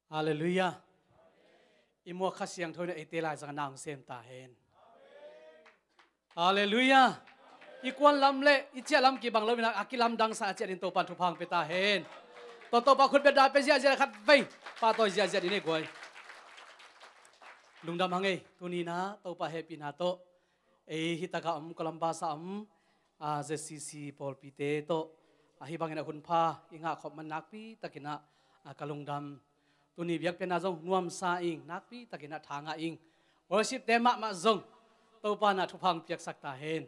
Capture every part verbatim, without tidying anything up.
Halleluiah. I muak Kha Siangtho in a eite lai zangah na hong sem ta hen. Halleluiah. I kuan lam le i ciah lam kibang lo in a kilamdang sa a ciah in Topan thupha hong pia ta hen. Tua Topa khutbetna pia ziahziah, khat vei pahtawi ziahziah dih ni guai. Lungdam hang ei, tuni in a Topa hehpihna tawh ei hi takah om, Columbus ah om, a, Z C C pawlpite tawh a, hih bangin a hunpha i ngah khop man nakpi takin a, a, ka lungdam. Tuni biakpiakna zong nuamsa ing, nakpi takin a tha ngah ing. Worship-te mahmah zong Topa in a thupha hong piaksak ta hen.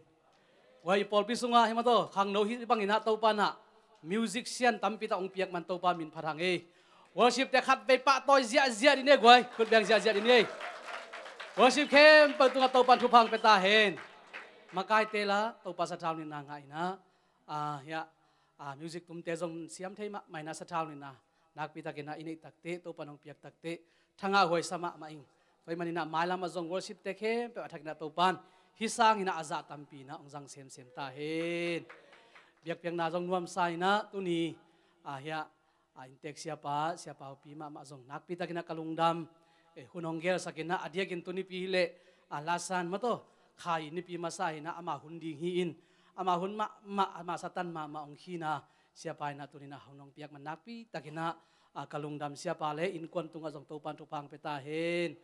Guai, i pawlpi sungah hi mah tawh khangno hih bangin a Topa in a musician tampi tak hong piak man Topa min phat hang ei. Worship-te khat vei pahtawi ziahziah dih ni guai, khut beng ziahziah dih ni. Worship khempeuh tungah Topan thupha hong pia ta hen. Makaite la Topa sathau nihna ngah in a, a, hiah, a, music tumte zong siam thei mahmah in a, sathau nihna nakpi takin a i neih takteh, Topan hong piak takteh thangah huaisa mahmah ing. Tua ahih manin a mailam ah zong worship-te khempeuh a thakin a Topan hih sangin a, a zah tampi in a hong zang semsem ta hen. Biakpiakna zong nuamsa in a tuni, a, hiah, a, inntek siapa, siapa upi mahmah zong nakpi takin a ka lungdam. Eh, hun hong gelsak in a, a diakin tunipi hileh, a, lasan mah tawh khai nipi masa hi in a, ama hun ding hi in, ama hun mahmah, ama satan mahmah hong hi in a, siapa in a tuni in a hun hong piak man nakpi takin a, a, ka lungdam. Siapa le innkuan tungah zong Topan thupha hong pia ta hen.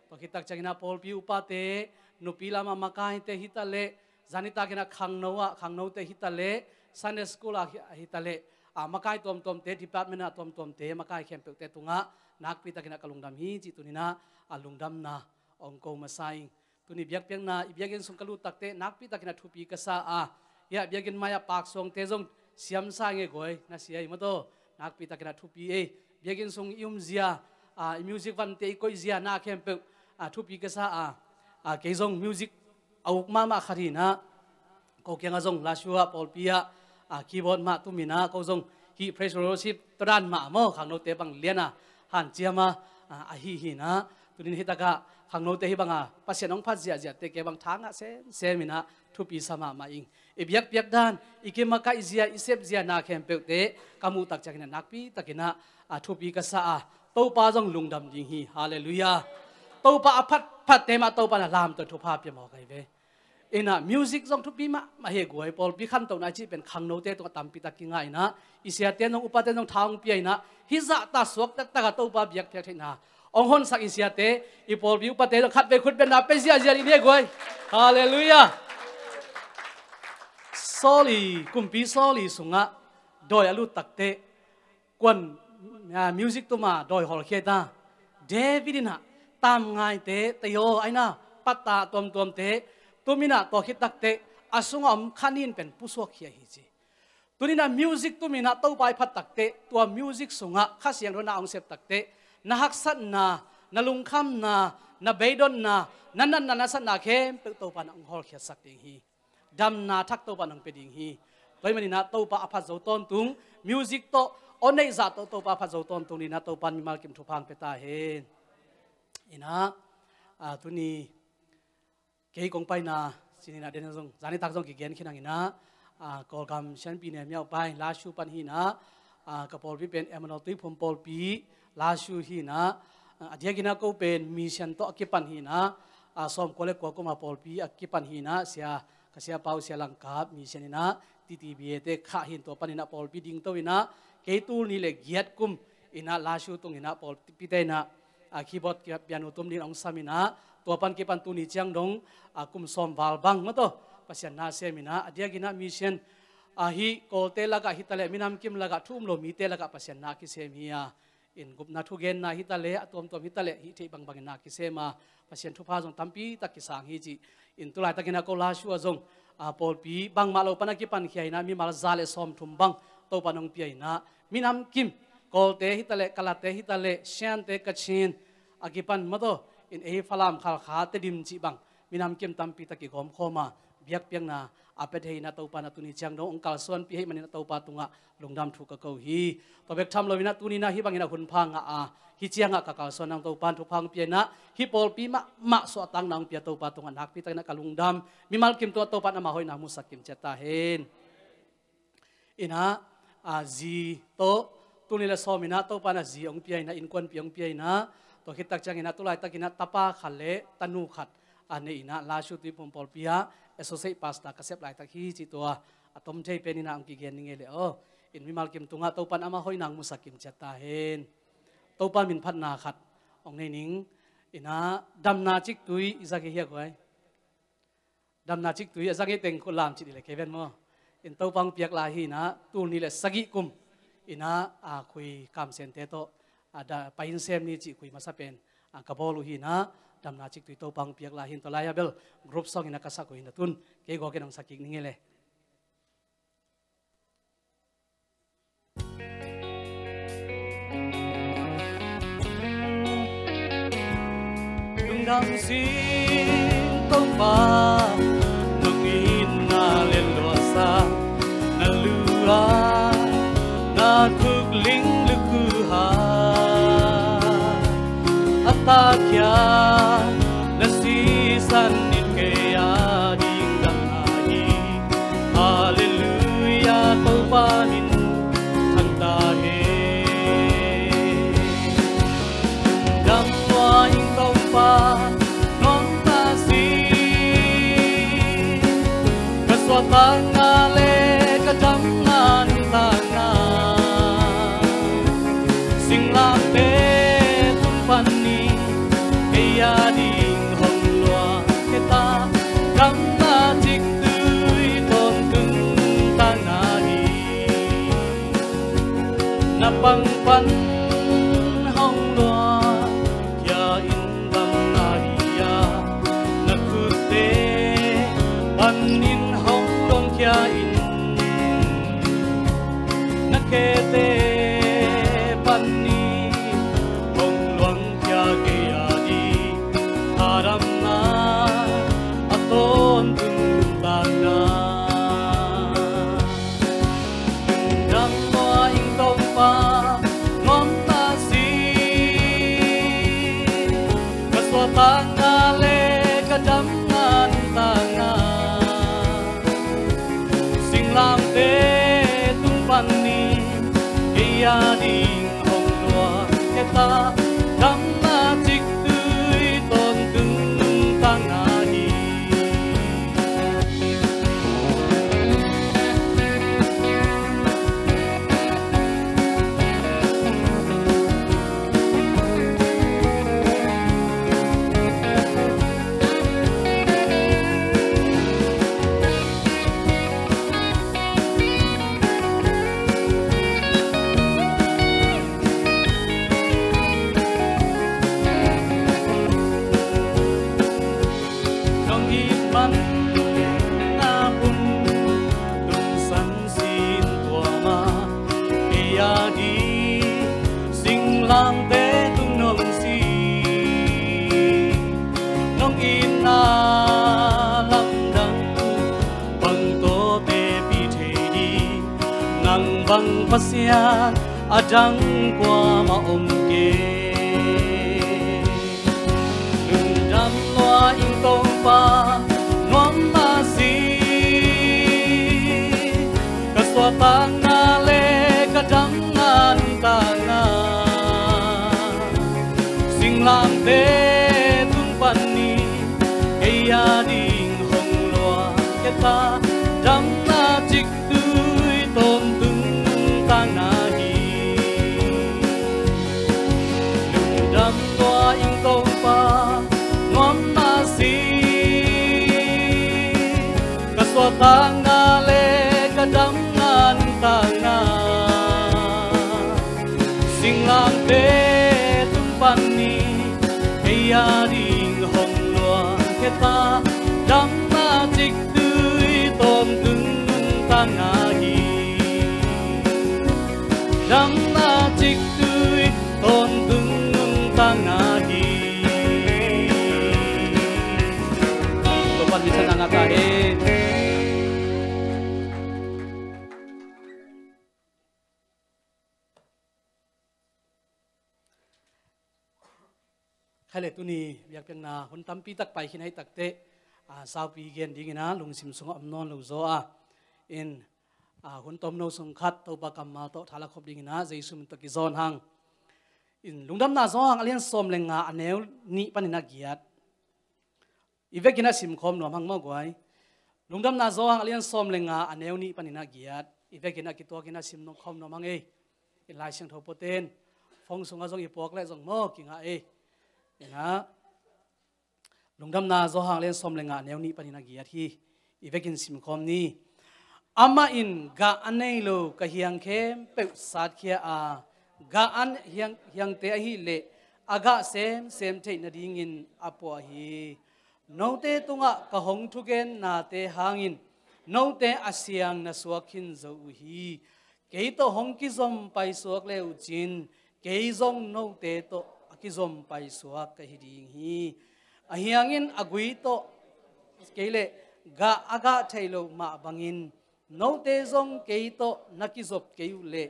Tua khit tak ciangin a pawlpi upate, nupi lamah makaite hi taleh, zan nitak in a khangno ah, khangnote hi taleh, Sunday school ah hi, hi taleh, a, makai tuamtuamte, department ah tuamtuamte, makai khempeuhte tungah nakpi takin a ka lungdam hi cih tuni in a, a, lungdamna hong ko masa ing. Tuni biakpiakna, i biakinn sung ka lut takteh nakpi takin a thupi ka sa a, hiah biakinn mai-ah paksuangte zong siamsa ing ei guai, na sia hi mah tawh, nakpi takin a thupi ei. Biakinn sung i umzia, a, i music vante i koihzia na khempeuh, a, thupi ka sa a, a, kei zong music a uk mahmah khat hi in a, ko kiangah zong Lashu ah pawlpi ah, a, keyboard mah tum in a, ko zong hih praise worship tua dan mah maw, khangnote bang lian a hanciam a, a, ahi hi in a. Tuni in hi takah khangnote hih banga Pasian hong phat ziahziahte kei bang tha ngah semsem in a, thupi sa mahmah ing. I biakpiak dan, i kimakaihzia, i sepzia na khempeuhte ka muh tak ciangin a nakpi takin a, a, thupi ka sa a, Topa zong lungdam ding hi. Halleluiah. Topa a phatphatte mah Topa in a lamto thupha pia mawk ahi ve. In a music zong thupi mahmah hi guai, pawlpi khantohna cih pen khangnote tungah tampi tak kingah in a, i siate zong upate zong tha hong pia in a, hih zahta suak taktak a Topa biakpiak theihna hong honsak i siate, i pawlpi upate zong khat vei khutbetna pia ziahziah dih ni guai. Halleluiah. Saul i, kumpi Saul i sungah dawi a lut takteh, kuan, a, music tuma dawi hawlkhia ta. David in a tamngaite, tei aw, a inn a patta tuamtuamte tum in a, tua khit takteh a sungah om khanin pen pusuakkhia hi ci. Tuni in a music tum in a Topa i phat takteh, tua music sungah Kha Siangtho na hong sep takteh, na haksatna, na lungkhamna, na beidonna, na natna, na satna khempeuh Topa in a hong hawlkhiatsak ding hi. Damna thak Topa in hong pia ding hi. Tua ahih manin a Topa a phat zo tawntung, music tawh aw neih zah tawh Topa a phat zo tawntung ding in a Topa in mimal kim thupha hong pia ta hen. In a, a, tuni kei kong paina cih in a, den zong, zan nitak zong kigen khin hang in a, a, Kawlgam sianpi ne miau pai Lashu pan hi in a, a, ka pawlpi pen Emmanuel Tuiphum pawlpi Lashu hi in a, a, a diakin a ko pen mission tawh a kipan hi in a, a, sawmkua le kua kum a pawlpi a kipan hi in a, sia, ka siapa uh Sia Langkap mission in a, T T B A te khah hi in, tua pan in a pawlpi dingto in a, kei tul nih le giat kum in a Lashu tung in a pawlpite in a, a, keyboard, piano tum ding hong sam in a, tua pan kipan tuni ciang dong, a, kum sawm val bang mah tawh Pasian na sem in a, a diakin a mission, a, hih Kawlte lakah hi taleh, minam kim lakah thu um lo mite lakah Pasian na kisem hi a, in gupna thugenna hi taleh, a tuamtuam hi taleh, hih theih bangbang in na kisem a, Pasian thupha zong tampi tak kisang hi cih. In tulaitak in a ko Lashu ah zong, a, pawlpi bangmah lo pan a kipankhia in a, mimal za le sawmthum bang Topa in hong pia in a, minam kim, Kawlte hi taleh, Kalate hi taleh, Shan te, Kachin a kipan mah tawh, in ei Falam, Khalkha, Tedim cih bang minam kim tampi tak kigawmkhawm a, biakpiakna a pia thei in a, Topa in a tuni ciang dong hong kalsuanpih ahih manin a Topa tungah lungdam thu ka ko hi. Tua bek tham lo in a tuni in a hih bangin a hunpha ngah a, hih ciangah ka kalsuan nang Topa in thupha hong pia in a, hih pawlpi mahmah suahtakna hong pia Topa tungah nakpi takin a ka lungdam. Mimal kim tungah Topa in ama hoihna musak kim ciat ta hen. In a, a, zi tawh Tul nih le sawm in ah Topa in ah zi hong pia in ah, innkuanpih hong pia in ah, tua khit tak ciangin ah tu laitak in ah tapa khat le tanu khat a nei in ah, Lashio Tuiphum pawlpi ah associate pastor ka sep laitak hi cih tua a tom thei pen in ah hong kigen ning ei le aw. In mimal kim tungah Topa in amah hoihna hong musak kim ciat ta hen. Topa min phatna khat hong nei ning. In ah damna ciktui i za kei hiam guai? Damna ciktui a za ngei teng khut lam cih dih le kei ven maw? In Topa hong piak lai hi in ah, tul nih le sagih kum in ah, a, khui kamsente tawh, a, da, pai in sem ni cih khui masa pen, a, ka bawl uh hi in ah, damna ciktui Topa hong piak lai hi in, tua lai ah bel group song in ah ka sak uh hi in ah, tun kei gawk in hong sak kik ning ei le. Lungdam sing Topa, nong itna le luahsa, na lu a na thuk ling lukhu a, a takkhia na sisan in kei a ding damna hi. Halleluiah, Topa min thang ta hen. Dam lua ing Topa, nuamsa si. Ka suahtakna le ka damna nuntakna, singlamteh tung panin kei a ding hong luang khia ta. Damna ciktui tawntung takna hi. Na pang pan hong luang khia in, damna hi a, na khutte panin hong luang khia in, na khete panin hong luang khia kei a ding, tha damna a tawntung takna. Dam lua ing Topa, nuamsa si. Ka suahtakna le ka damna nuntakna, singlamteh tung panin kei a ding hong luang khia ta. Damna ciktui tawntung takna hi. Nong it man na pum tung san sin tua mah, kei a ding singlamteh tung nong si. Nong itna lamdang bang tawh tepih thei ding, nang bang Pasian a dang kuamah om kei. Lungdam lua ing Topa, nuamsa si. Ka suahtakna le ka damna nuntakna, singlamteh tung panin kei a ding hong luang khia ta. Damna ciktui tawntung takna hi. Lungdam lua ing Topa, nuamsa si. Ka suahtakna le ka damna nuntakna, singlamteh tung panin kei a ding hong luang khia ta. Damna ciktui tawntung takna hi. Damna ciktui tawntung takna hi. Topa'n minthanna ngah ta hen. Khai le tuni biakpiakna hun tampi tak pai khin ahih takteh, a, saupi gen dingin a lungsim sungah om nawn lo zaw a, in, A, hun tomno sung khat Topa kammal tawh thala khop dingin ah Jesu min tawh kizawn hang. In Lungdamna Johan a lian sawm le nga a neu nih panin a giat i vekin a simkhawm nuam hang maw guai. Lungdamna Johan a lian sawm le nga a neu nih panin a giat i vekin a kituakin a simkhawm nuam hang ei. In Lai Siangtho pawten phone sungah zong i puak leh zong maw kingah ei. Inah Lungdamna Johan lian sawm le nga neu nih panin a giat hi. I vekin simkhawm ni. Amah in gah a nei lo ka hiang khempeuh satkhia a, gah a hiang, hiangte ahih leh a gah semsem theih nadingin a puah hi. Note tungah ka hong thugennate hangin note a siang na suak khin zo uh hi. Kei tawh hong kizom paisuak le uhcin kei zong note tawh a kizom paisuak ka hi ding hi. Ahi hangin a gui tawh kei le gah a gah thei loh mah bangin note zong kei tawh na kizop kei uh le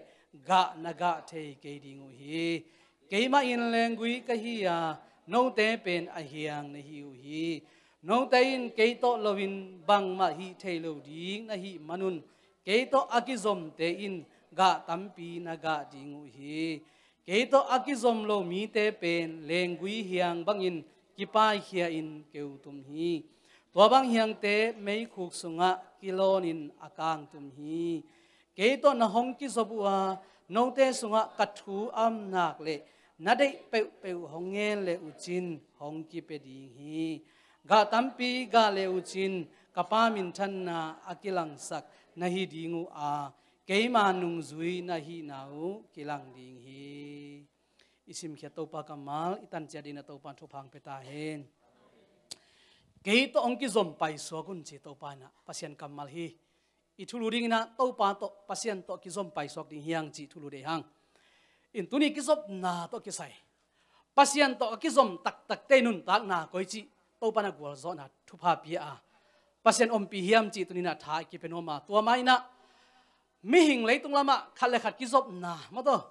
gah na gah thei kei ding uh hi. Keimah in lenggui ka hi a, note pen a hiang na hi uh hi. Note in kei tawh loin bangmah hih thei lo ding na hih manun kei tawh a kizomte in gah tampi na gah ding uh hi. Kei tawh a kizom lo mite pen lenggui hiang bangin kipaikhia in keu tum hi. Tua bang hiangte meikhuk sungah kilawnin a kang tum hi. Kei tawh na hong kizop uh a, note sungah ka thu a om nak le na deih peuhpeuh hong ngen le uhcin hong kipia ding hi. Gah tampi gah le uhcin ka Pa minthanna a kilangsak na hi ding uh a, keima nungzui na hihna uh kilang ding hi. I simkhiat Topa kammal i tanciat dingin a Topa in thupha hong pia ta hen. Kei tawh hong kizom paisuak un ci Topa in ah Pasian kammal hi. I thulu dingin ah Topa tawh Pasian tawh kizom paisuak ding hi hang cih thulu dei hang. In tuni kizopna tawh kisai Pasian tawh a kizom taktakte nuntakna koi cih Topa in a gualzawhna thupha pia a, Pasian ompih hiam cih tuni in ah tha i kipia nuam a, tua mah in ah mihing leitung lamah khat le khat kizopna mah tawh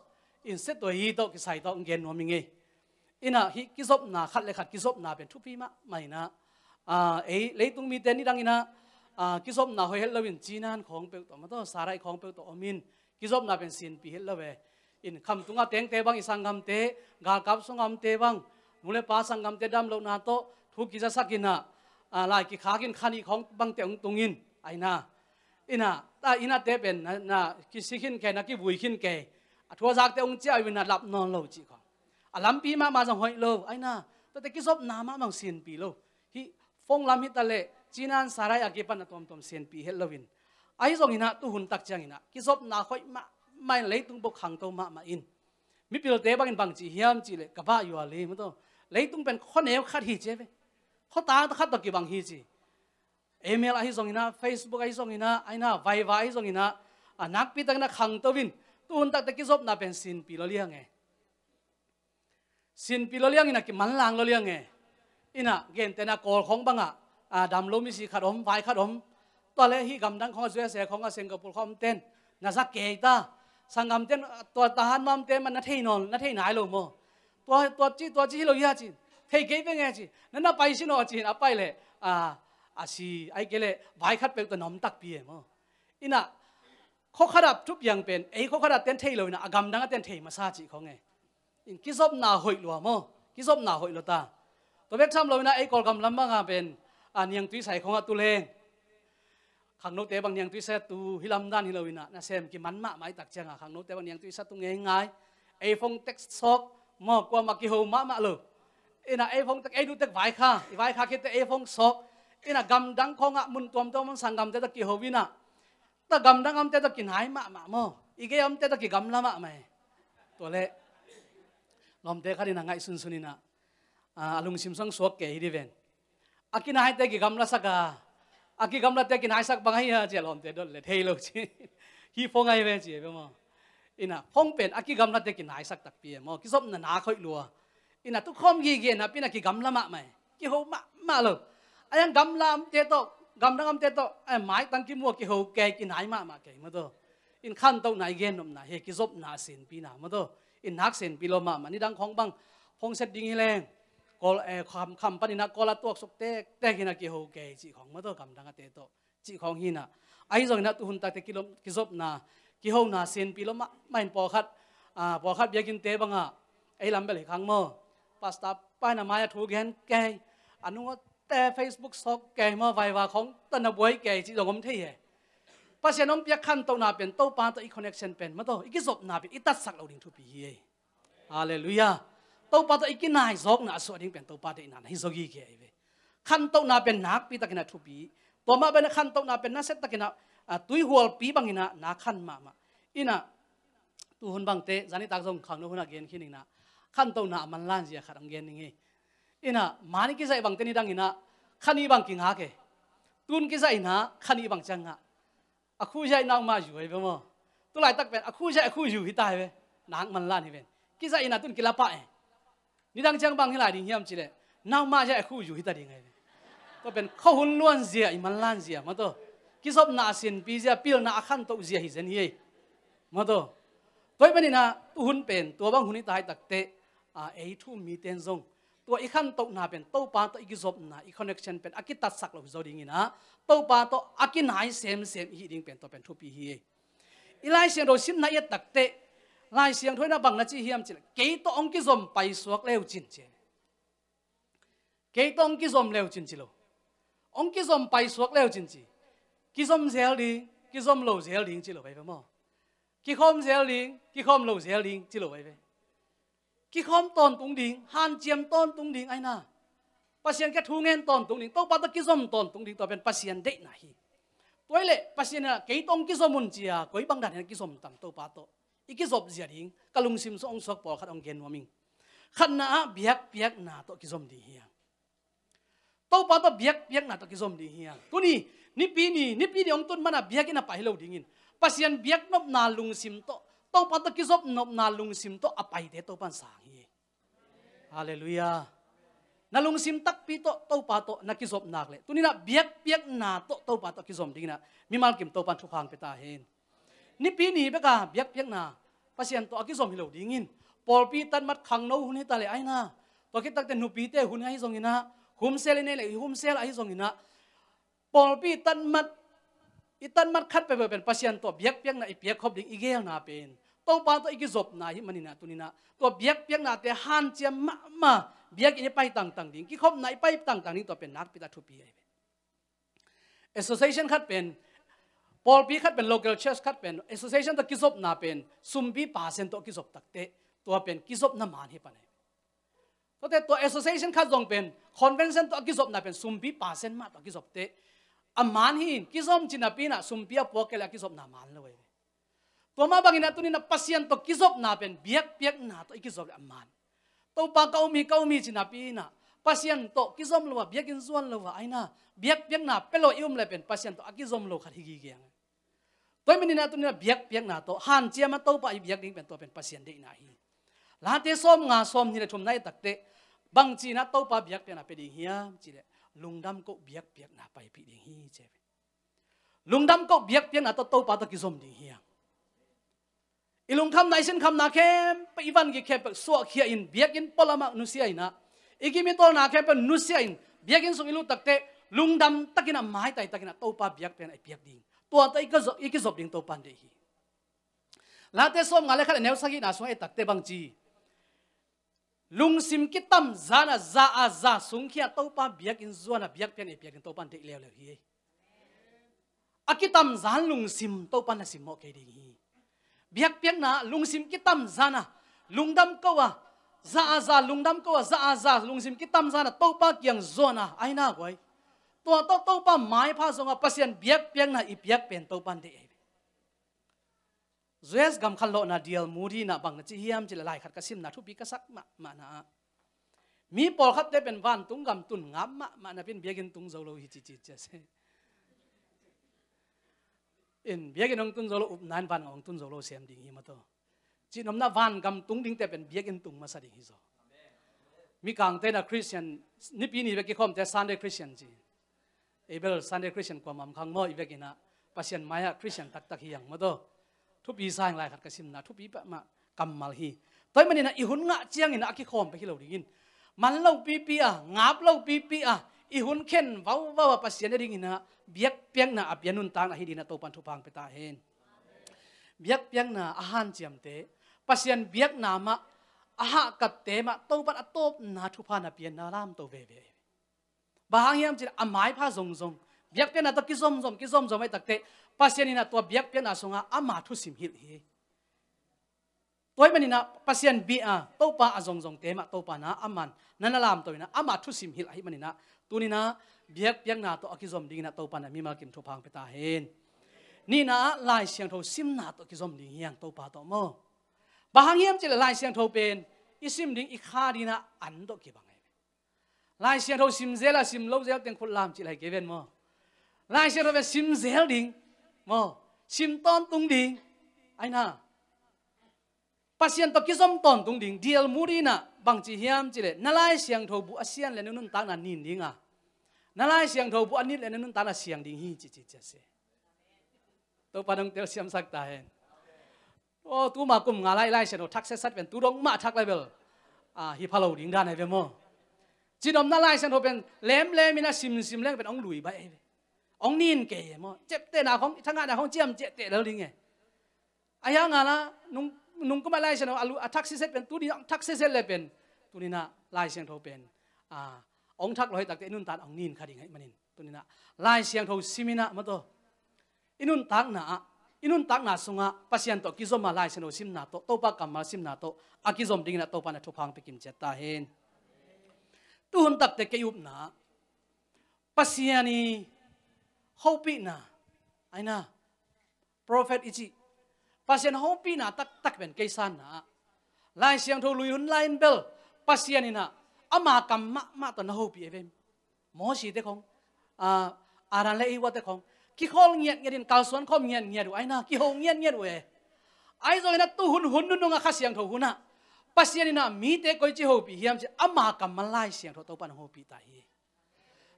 in sia tua hi tawh kisai tawh hong gen nuam hi ngei. In ah hih kizopna khat le khat kizopna pen thupi mahmah in ah, a, ei leitung mite nidang in ah, a, kizopna hoih het loin cinan khawng peuh tawh mah tawh sarai khawng peuh tawh om in kizopna pen sinpi het lo ve. In khamtung a tengte bang i sanggamte, galkap sung a omte bang nu le pa sanggamte dam lohna tawh thu kizasak in ah, a, lai kikhak in khanih khawng bangte hong tung in a, in ah, in ah, ta in ah te pen na, na kisi khin kei, na kivui khin kei, a thu a zakte hong ciah uh in ah lap nawn lo cih khawng. A lampi mahmah zong hoih lo a, in ah, tuate kizopna mahmah sinpi lo. Hih phone lam hi ta leh cinan sarai a kipan a tuamtuam sinpi het loin, ahi zongin ah tuhun tak ciangin ah kizopna hoih mahmah in leitung bok khangto mahmah in mipilte bangin bang ci hiam cih leh ka bah yual hi mah tawh. Leitung pen khuaneu khat hi ci ve. Khuata khat tawh kibang hi ci. Email ahi zongin ah, Facebook ahi zongin ah, a, in ah, Viber ahi zongin ah, a, nakpi takin ah khangto in tuhun takte kizopna pen sinpi lo liang e. Sinpi lo liang in ah kimanlang lo liang e. In ah gentehna Kawl khawng bangah, a, dam lo misi khat om, vai khat om. Tua le hih gamdang khawng a, U S A khawng a, Singapore khawng ten na za kei ta. Sanggamten, a, tua tahan mamte man na thei nawn, na thei nai lo maw? Tua, tua ci, tua ci hi lo hia ci. Thei kei ve nge ci. Na na pai sin aw ci in a pai leh, a, a si, ahih kei leh vai khat peuh tawh na om takpi e maw? In ah khua khat ah thupiang pen ei khua khat ah ten thei lo in ah a gamdang a ten thei masa cih khawng e. In kizopna hoih lua maw? Kizopna hoih lua ta. Tua bek tham lo in ah ei Kawlgam lam bangah pen, a, niangtui sai khawng ah tu leng khangnote bang niangtui sai tu hi lam dan hi lo in ah nasem kiman mahmah i tak ciangah khangnote bang niangtui sai tu ngeingai. Ei phone tek sawk maw, kuamah kiho mahmah lo. In ah ei phone tek, ei duh tek vaikha, i vaikha khit teh ei phone sawk. In ah gamdang khawng ah mun tuamtuam mun sanggamte tawh kiho in ah ta gamdang a omte tawh kinai mahmah maw? I gei a omte tawh kigamla mahmah e. Tua leh lawmte khat in ah ngaihsunsun in ah, a, a lungsim sung suak kei hi di ven. A kinaite kigamlasak a, a kigamlate kinaisak bang ahi a ci a lawmte dot leh thei lo ci. Hih phone ahi ve ci e ve maw? In ah phone pen a kigamlate kinaisak takpi e maw? Kizopna nak hoih lua. In ah tukhawm gige napi in ah kigamla mahmah e. Kiho mahmah lo. A, in ah gamla omte tawh, gamdang omte tawh, a, maitang kimu a kiho kei, kinai mahmah kei mah tawh. In khantohna i gennopna hi, kizopna sinpina mah tawh. In nak sinpi lo mahmah, nidang khawng bang phone set ding hi leng Kawl, eh, kham, kham panin ah Kawl a tuaksuk tektek in ah kiho kei cih khawng mah tawh, gamdang ate tawh cih khawng hi in ah. Ahi zongin ah tuhun takte kilom, kizopna, kihona sinpi lo mahmah in pawlkhat, ah, pawlkhat biakinnte bangah ei lam bel hi khang maw. Pastor pa in a mai-ah thu gen kei, a nungte Facebook sawk kei maw, vaiva khawng tawh na buai kei cih zong om thei hi. Pasian hong piak khantohna pen Topa tawh i connection pen maw, tawh i kizopna pen i tatsak lo ding thupi hi. Halleluiah. Topa tawh i kinaizawkna a suah ding pen Topa deihna na hi zaw gige ahi ve. Khantohna pen nakpi takin a thupi. Tua mah bangin a khantohna pen nasia takin a, a tuihualpi bangin a na khan mahmah. Inah tuhun bangte, zanitak zong khangno hunah gen khin inah, khantohna a manlan zia khat hong gen ning hi. Inah man i kizaih bangte nidang inah khan i bang kingak e. Tun kizaih inah khan i bang ciang ngah. A khu ziah i nau mah zu ahi ve maw. Tulaitak pen a khu ziah a khu zu hi ta hi ve. Nak manlan hi ven. Kizaih inah tun kila pah e. Nidang ciang bang hi lai ding hiam cih leh nau mah ziah a khu zu hi ta ding ahi ve. Tua pen khuahun luan zia, i manlan zia maw, tawh kizopna a sinpi zia, pilna a khantoh zia hi zen hi ei maw, tawh. Tua ahih manin ah tuhun pen tua bang hun hi ta hi takteh, a, ei thu-um mite in zong tua i khantohna pen Topa tawh i kizopna, i connection pen a kitatsak lo hi zaw dingin ah, Topa tawh a kinai semsem i hih ding pen tua pen thupi hi. I Lai Siangtho simna i et takteh, Lai Siangtho in ah bang na ci hiam cih leh, kei tawh hong kizom paisuak leucin ci. Kei tawh hong kizom leucin ci lo. Hong kizom paisuak leucin ci. Kizom zel ding, kizom lo zel ding ci lo ahi ve maw. Kikhawm zel ding, kikhawm lo zel ding ci lo ahi ve. Kikhawm tawntung ding, hanciam tawntung ding ahi na. Pasian kiang thu ngen tawntung ding, Topa tawh kizom tawntung ding, tua pen Pasian deihna hi. Tua hi leh Pasian in ah kei tawh hong kizom un ci a, koi bang dan in ah kizom tam Topa tawh. I kizop zia ding, ka lungsim sung hong suak pawlkhat hong gen nuam ing. Khatna ah biakpiakna tawh kizom ding hi hang. Topa tawh biakpiakna tawh kizom ding hi hang. Tuni, Nipi ni, Nipi ni hong tun man a biakinn a pai hi lo dingin, Pasian biaknopna lungsim tawh, Topa tawh kizopnopna lungsim tawh a paite Topa in sang hi. Halleluiah. Na lungsim takpi tawh Topa tawh na kizop nak leh, tuni-in ah biakpiakna tawh Topa tawh kizom dingin ah mimal kim Topa in thupha hong pia ta hen. Nipi ni bek a biakpiakna Pasian tawh a kizom hi lo dingin, pawlpi tatmat khangno hun hi ta leh ahi na, tua khit takteh nupite hun ahi zongin ah, humsel i neih leh i humsel ahi zongin ah, pawlpi i tatmat, i tatmat khat peuhpeuh pen Pasian tawh biakpiakna i piakkhop ding i geelna pen Topa tawh i kizopna ahih manin ah, tuni-in ah tua biakpiaknate hanciam mahmah, biakinn i pai tangtang ding, kikhopna i pai tangtang ding, tua pen nakpi tak thupi ahi ve. Association khat pen, pawlpi khat pen, local church khat pen association tawh kizopna pen sumpi percent tawh kizop takteh, tua pen kizopna maan hi pan ahi. Tuate tua association khat zong pen convention tawh a kizopna pen sumpi percent mah tawh a kizopteh, a maan hi in, kizom ci napi-in ah sumpi a puak kei leh a kizopna maan lo ahi ve. Tua mah bangin ah tuni-in ah Pasian tawh kizopna pen biakpiakna tawh i kizop leh a maan. Topa ka um hi, ka um hi ci napi-in ah Pasian tawh kizom lo a, biakinn zuan lo a, ahi na, biakpiakna pia lo i um leh pen Pasian tawh a kizom lo khat hi gige hang. Tua ahih manin ah tuni-in ah biakpiakna tawh hanciam a Topa i biak ding pen tua pen Pasian deihna hi. Late sawmnga, sawmnih leh thumna i et takteh, bangci-in ah Topa biakpiakna pia ding hiam cih leh, lungdam koh biakpiakna paipih ding hi ci hi. Lungdam koh biakpiakna tawh Topa tawh kizom ding hi hang. I lungkhamna, i sinkhamna khempeuh, i vangik khempeuh suahkhia in, biakinn pualam ah nusia in ah, i gim i tawlna khempeuh nusia in, biakinn sung i lut takteh lungdam takin ah, maitai takin ah Topa biakpiakna i piak ding. Tua tawh i kizop, i kizop ding Topa in deih hi. Late sawmnga leh khat, a neu sagihna sung i et takteh bangci, lungsim kitamzan a, za a za sungkhia Topa biakinn zuan a, biakpiakna i piak ding Topa in deih leuleu hi. A kitamzan lungsim Topa in na simmawh kei ding hi. Biakpiakna lungsim kitamzan a, lungdam koh a, za a za lungdam koh a, za a za lungsim kitamzan a Topa kiang zuan a, ahi na guai. Tua tawh Topa maipha zong a, Pasian biakpiakna i piak pen Topa in deih ahi ve. U S gam khanlawhna D L Moody in ah bang na ci hiam cih leh, lai khat ka simna, thupi ka sak mahmahna ah, mi pawlkhatte pen vantung gam tun ngam mahmah napi-in biakinn tung zo lo hi ci ci ci a se. In biakinn hong tun zo lo, upna in vangam hong tun zo lo sem ding hi maw, tawh. Cihnopna, vangam tung dingte pen biakinn tung masa ding hi zaw. Mikangte in ah Christian, Nipi ni bek kikhawmte Sunday Christian ci. Ei bel Sunday Christian kuamah om khang maw, i vekin ah Pasian mai-ah Christian taktak hi hang maw, tawh. Thupi sa ing, lai khat ka simna, thupi peuhmah, kammal hi. Tua ahih manin ah i hun ngah ciangin ah a kikhawm bek hi lo dingin, man lopipi a, ngap lopipi a, i hun khen vauvau a Pasian a dingin ah biakpiakna a pia nuntakna hi dingin ah Topan thupha hong pia ta hen. Biakpiakna a hanciamte, Pasian biakna mah a hahkatte mah Topan a tawpna thupha na pia na lamto veve. Bang hang hiam cih leh a maipha zongzong biakpiakna tawh kizomzom kizomzom ahih takteh Pasian in ah tua biakpiakna sungah ama thusim hilh hi. Tua ahih manin ah Pasian bia, Topa a zongzongte mah Topa na aman na na lamto in ah ama thusim hilh ahih manin ah tuni-in ah biakpiakna tawh a kizom dingin ah Topa na mimal kim thupha hong pia ta hen. Nihna ah Lai Siangtho simna tawh kizom ding hi hang Topa tawh maw. Bang hang hiam cih leh Lai Siangtho pen i sim ding i kha dingin ah an tawh kibang hi. Lai Siangtho sim zel a sim lo zel teng khut lam cih lai kei ven maw. Lai Siangtho pen sim zel ding maw. Sim tawntung ding. Aina. Pasian tawh kizom tawntung ding. Dial mu dingin ah bangci hiam cih leh na Lai Siangtho bu a sian leh na nuntakna nin ding a. Na Lai Siangtho bu a nit leh na nuntakna siang ding hi ci ci ci a si. Topa nong telsiamsak ta hen. Aw, tuma kum nga lai Lai Siangtho thak setsat pen tu dong mah thak lai bel hi pha lo ding dan hi ve maw. Cinomna Lai Siangtho pen lemlem in a simsim leng pen hong lui baih hi ve. Hong nin kei hi maw. Ciaptehna khong, i thangahna khong ciam ciapteh lel ding hi. A hiang a la nung, nung kum a Lai Siangtho a lu a thak sitset pen tuni hong thak sitset le pen tuni-in ah Lai Siangtho pen hong thak lo hi takteh i nuntakna hong nin kha ding ahih manin tuni-in ah Lai Siangtho sim in ah maw taw. I nuntakna ah, i nuntakna sungah Pasian tawh kizom a Lai Siangtho simna tawh, Topa kammal simna tawh a kizom dingin ah Topa na thupha hong pia kim ciat ta hen. Tuhun takteh kei upna ah Pasian i hopihna, aina, prophet i cih Pasian hopihna taktak pen kei sanna ah Lai Siangtho lui hun lai in bel Pasian in ah ama kam mahmah tawh na hopih hi ve. Mosi te khong, Aaron le Eva te khong kikhawl ngiatngiat in kalsuan khawm ngiatngiat uh aina, kiho ngiatngiat uh e. Ahi zongin ah tuhun hun nunung a Kha Siangtho hun ah Pasian in ah mite koici hopih hiam cih ama kammal Lai Siangtho Topan hong hopih ta hi.